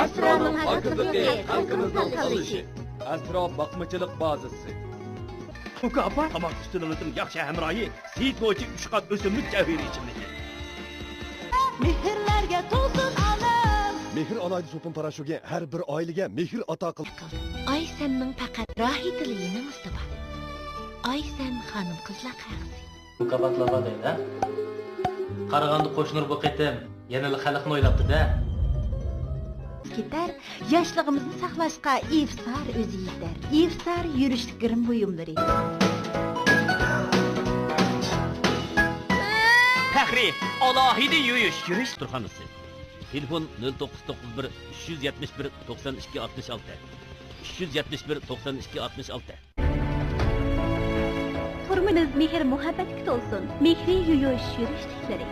Asroning pokizligi xalqimizning tanlashi. Asro boqmachilik bazasi. Uka apa tomoq üstünlüğünün yaxshi hamrohi, seyit bo'yicha 3 qat o'simlik javheri ichimligi. Mehrlarga to'lsin olam. Mehr alaydı sopun parashuga har bir oilaga mehr ato qil. Aysenning faqat rohitili yeningizda bor. Aysen xonim qizlar qag'isi. Mukofotlama deydi. Qarag'anda qo'shnur bu qitim yanada xalqni o'ylabdi-da. Ketar, yoshligimizni saqlashga ifsar o'zi yetar. Ifsar yurishlik girim buyumlari. Faxri alohida yuvish yurish turxonasi. Telefon 0991 371 92 66 371 92 66. Turminiz mehr muhabbatga to'lsin. Mehri yuvish yurishliklari.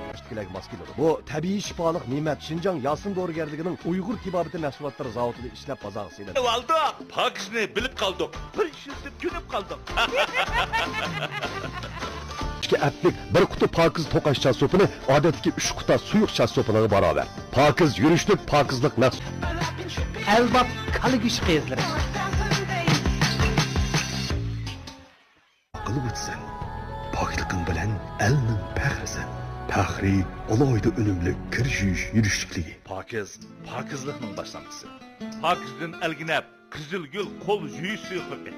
Mos keladi. Bu tabiiy shifoliq ne'mat Shinjong Yasin dorigarligining Uyg'ur tibobati mahsulotlari zavodida ishlab bozorga solinadi. Oldik, pokisni bilib qoldik. Bir ishlatib kunib qoldik. 2 aplik bir quti pokiz to'qash cha sopini odatdagi 3 quta suyuq cha sopiniga barobar. Pokiz yurishlik, pokizlik naqs. Elbap kala güç qizlari. Qilib o'tsan, pokliqing bilan elning faxrisan. Faxri alohida unumli kir yuvish yurishlikligi. Pokiz, pokizlikning boshlamchisi. Pokizdan alginab, qizil gul qo'l yuvish suyuqligi.